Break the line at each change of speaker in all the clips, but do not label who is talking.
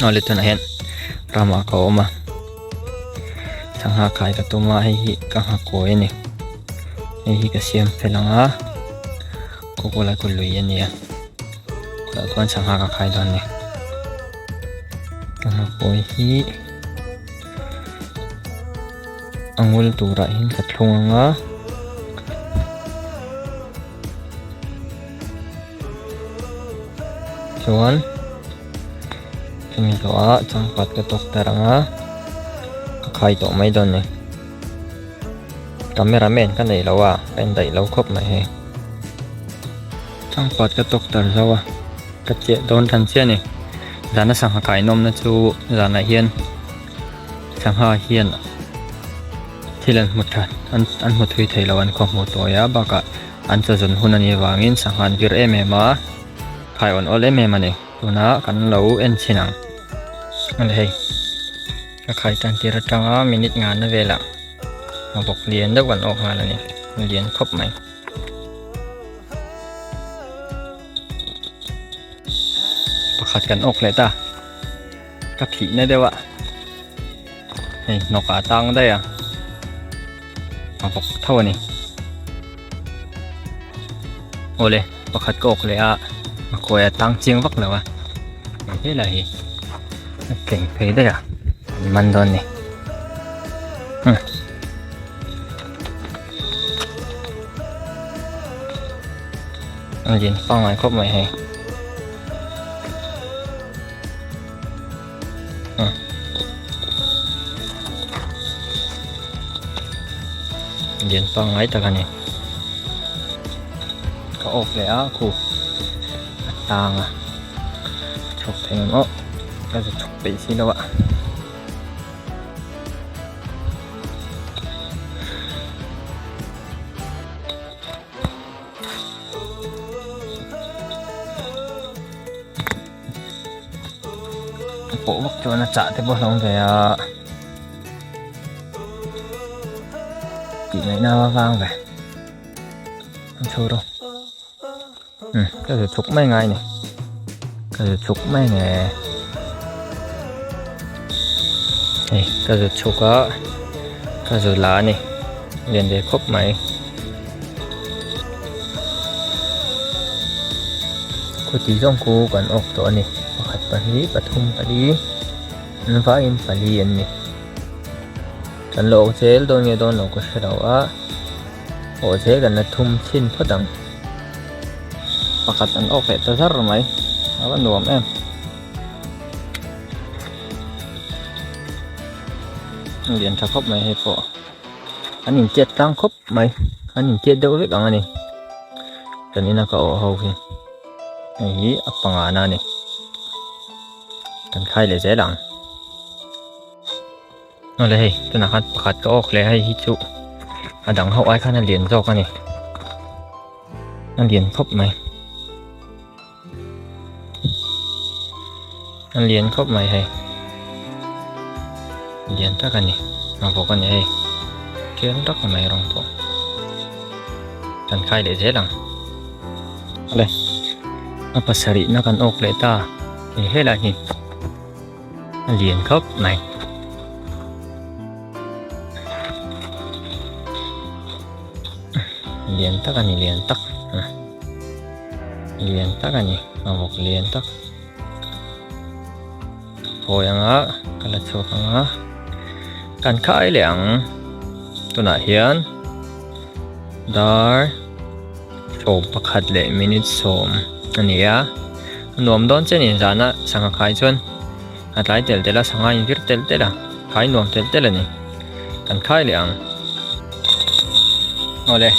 Awle tunah hian ramah ka awm a sangha khai ka tum a hei hi ka nghakawi a ni hei hi ka siam fel ang a kawkawlai kaw lui a ni a tah chuan sangha ka khai dawn a ni ka nghakawi hi a ngul turah hian ka thlung ang a. Chuan chumi zawhah changpat ka tawk tar ang a ka khai tawh mai dawn a ni camera man ka neih loh a ka indaih lo khawp mai hei changpat ka tawk tar zo a ka chiah dawn tan chiah a ni zana sangha kai nawmna chu zanah hian sangha hian thil an hmu tha an hmu thui thei lo an khawhmuh tawi a bakah. An chawzun hun a nih avangin sangha an vir em em a, khai awn awl em em a ni. Tunah kan lo en chhin ang. Ani hei, ka khai tan tir atanga minute ngana velah a bawk lian deuh kan awk nghal a ni, a lian khawp mai. Pakhat kan awk leh ta, ka phihna deuh a, hei hnawkah a tang daih a, a bawk tho a ni. Awle pakhat ka awk leh a a kawi a tang chiang vak lo a hei helai hi a keng phei daih a an man dawn a ni hmm. An lian pangngai khawp mai hei Lian pangngai tak a ni. Ka off leh a khu a tang a chhawk thei ang aw ka za chhawk peih si lo a. Pawh vak chuan a chah te pawh hlawm ve a tih ngaihna a vang ve an chho rawh um ka zut chhuk mai ngai ni ka zut chhuk mai nge hei ka zut chhuk a ka zut la a ni lian ve khawp mai. Khuti zawng khu kan awk tawh a ni pakhat pahnih pathum pali an vaiin pali an ni kan la awk zel dawn nge dawn lo ka hre lo a awh zel kan la thum chhin phawt ang pakhat an awk leh ta zar mai a va nuam em lian tha khawp mai hei pawh. An intiat tlang khawp mai an intiat deuh vek ang a ni kan ina ka awh ho hi hei hi a panga na a ni kan khai leh zel ang awle hei tunah khan pakhat ka awk leh hei hi chu a dang ho ai khan a lian zawk a ni a lian khawp mai A lian khawp mai hei lian tak a ni a vawk a ni hei ṭial tak mai rawng pawh kan khai leh zel ang awle a pasarih na kan awk leh ta hei helai hi a lian khawp mai. Lian tak a ni lian tak lian tak a ni a vawk lian tak hawi anga ka la chhuak anga kan khai leh ang tunah hian dar 11 leh minute 10 a ni a a nuam dawn che a ni zana sangha khai chuan a tlai tel tel a sangha in vir tel tel a khai nuam tel tel a ni kan khai leh ang awle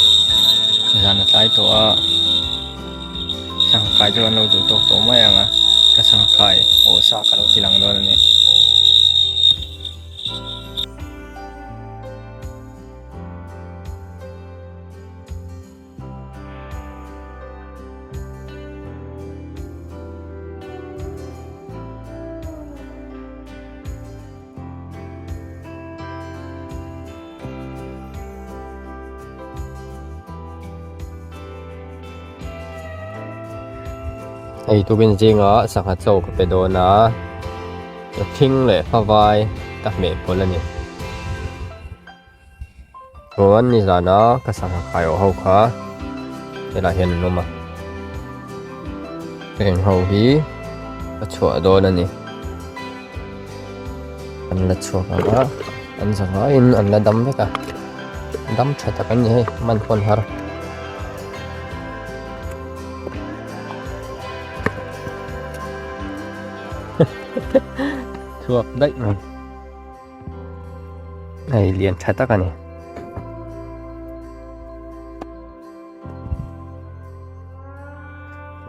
zan a tlai tawh a sangha khai chu an lo duh tawk tawh mai ang a ka sangha khai awh sa ka lo ti lang dawn a ni.
Hei tukin zinga sangha chaw ka pe dawn a.
Thing leh favai ka hmeh pawlh a ni. Chuan nizana ka sangha khai awh ho kha helaiah hian an awm a. Heng ho hi ka chhuah dawn a ni. An la chhuak ang a, an za vaiin an la dam vek a. Dam tha tak an ni hei, man pawn har. Chhuak daih mai. Hei lian tha tak a ni.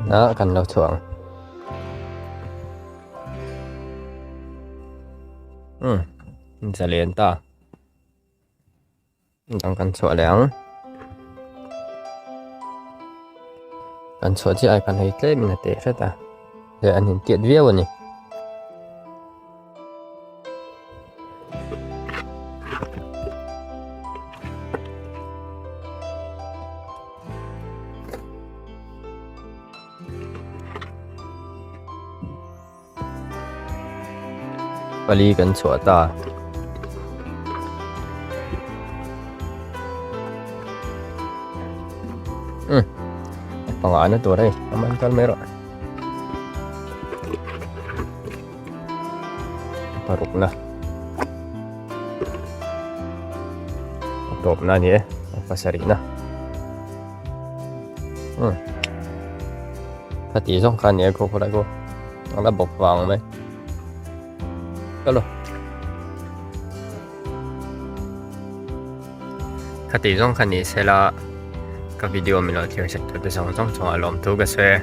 Na kan lo chhuah ang. Um zalen ta. Dang kan chhuah leh ang. Kan chhuah chiah ai kan hei tlem in a teh hret a. Leh an intiat viau a ni. Pali kan chhuah ta. Um panga na tur hei a man kal mai rawh. Paruk na. A tawp na a ni e a pasarih na. Um khati zawng kha a ni a khaw khawlai pawh a la bawk vang mai kalo khati zawng kha ni sela ka video min lo thlir sak tute zawng zawng chungah lawmthu ka sawi e.